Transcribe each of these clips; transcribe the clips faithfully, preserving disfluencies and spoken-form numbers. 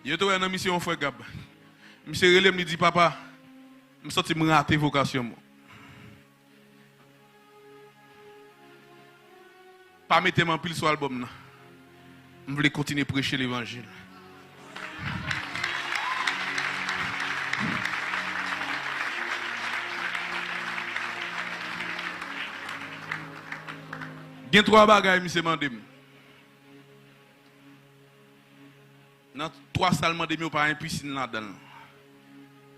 Yo te wè nan misye yon frè Gab. Misye rele m, li di, "Papa, m santi m rate vokasyon m." Pa mete m anpil sou albòm nan. M vle kontinye preche levanjil. Gen twa bagay misye mande m. Nan twa sa l mande m yo, pa gen pisin ladan l.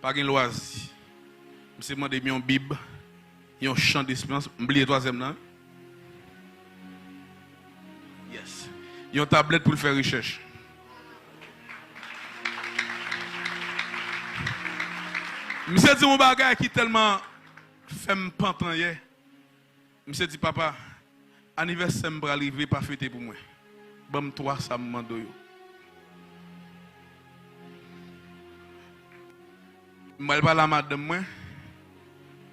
Pa gen lwazi. Misye mande m yon Bib, yon chan desperans. M bliye twazyèm nan. Yes. Yon tablèt pou l fè rechèch. Misye di yon bagay ki tèlman fè m pantan yè. Misye di, "Papa, anivèsè m pral rive, pa fete pou mwen. Ban m twa sa m mande w yo." M pral pale a madanm mwen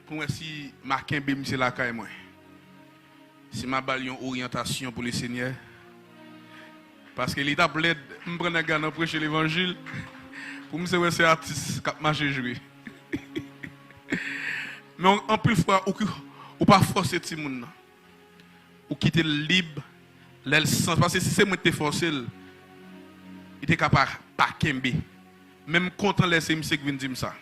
pou m wè si m a kenbe misye lakay mwen. Si m a ba l yon oryantasyon pou Lesenyè. Paske li t ap lèd, m pran nèg la nan preche levanjil pou misye wè se atis k ap mache jwe. Men anpil fwa, ou ki, ou pa fòse timoun nan. Ou kite l lib, lè l santi. Paske si se mwen ki te fòse l, li te ka pa, pa kenbe. Men m kontan lè se misye ki vin di m sa.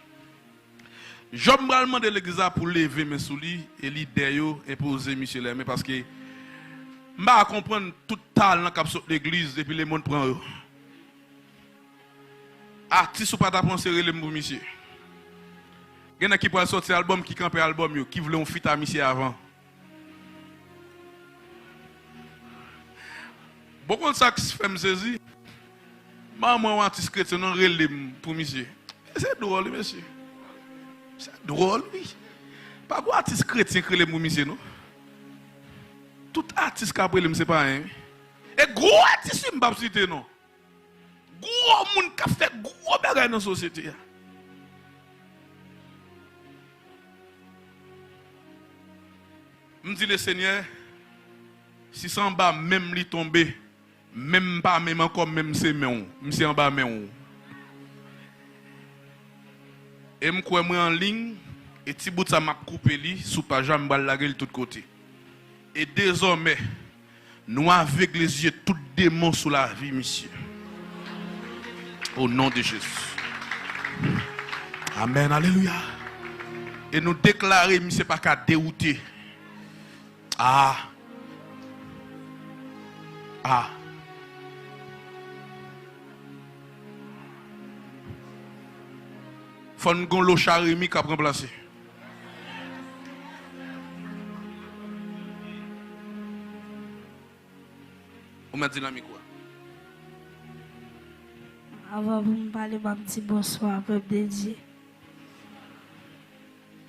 Jòb pral mande legliz la pou leve men sou li, e lidè yo enpoze misye lèmen, paske m pa konprann tout talan k ap sot legliz epi lemonn pran yo. Atis ou pa ta panse rele m pou misye. Gen nèg ki pral sòti albòm, ki kanpe albòm yo, ki vle yon feat a misye avan. Bon, konn sa k fè m sezi? Manman, yon atis kretyen non rele m pou misye. Se dwòl, wi, mesye. Se dwòl, wi. Pa gwo atis kretyen k rele m pou misye, non. Tout atis k ap rele m, se pa anyen, wi. E gwo atis, wi, m p ap site non. Gwo moun k ap fè gwo bagay nan sosyete a. M di, Lesenyè, si se anba men m li tonbe, men m pa men m ankò, men m se men w, m se anba men w. E m kwè mwen anliy, e ti bout sa m ap koupe li sou paj la, m pral lage l tout kote. E dezòmè, nou avegle zye tout demon sou lavi misye. O non de Jezi. Amèn, alelouya. E nou deklare misye pa ka dewoute. Ah. Ah. Fò n gon lo Charemi k ap ranplase. Ou mèt di nan mikwo a. Avan pou m pale, m ap di bonswa, pèp de Dye.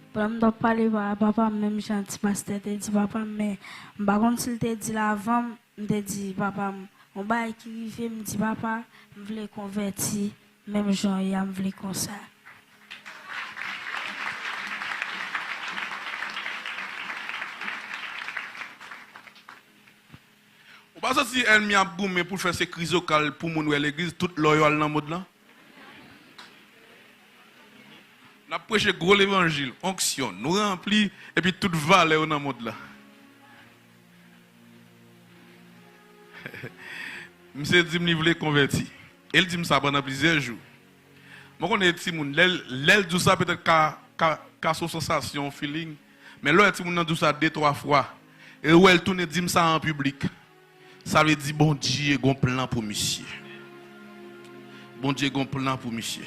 Pandan m t ap pale pa, papa m, menm jan ti pastè te di papa m, men m pa konn si l te di l avan m, m te di papa m, yon bagay ki rive, m di, "Papa, m vle konvèti, menm jan w ye a, m vle konsa." Ou pa santi ènmi ap goumen pou l fè se krizokal pou moun wè legliz, tout lò yo al nan mond lan? N ap preche gwo levanjil, onksyon, nou ranpli, epi tout valè yo nan mond lan. Misye di m li vle konvèti. E l di m sa pandan plizyè jou. Mwen konnen timoun, lè l, lè l di w sa, petèt ka, ka, ka se yon sansasyon, yon feeling. Men lè w wè timoun nan di w sa de, twa fwa, e w wè l tounen di m sa an piblik, sa vle di Bondye gon plan pou misye. Bondye gon plan pou misye.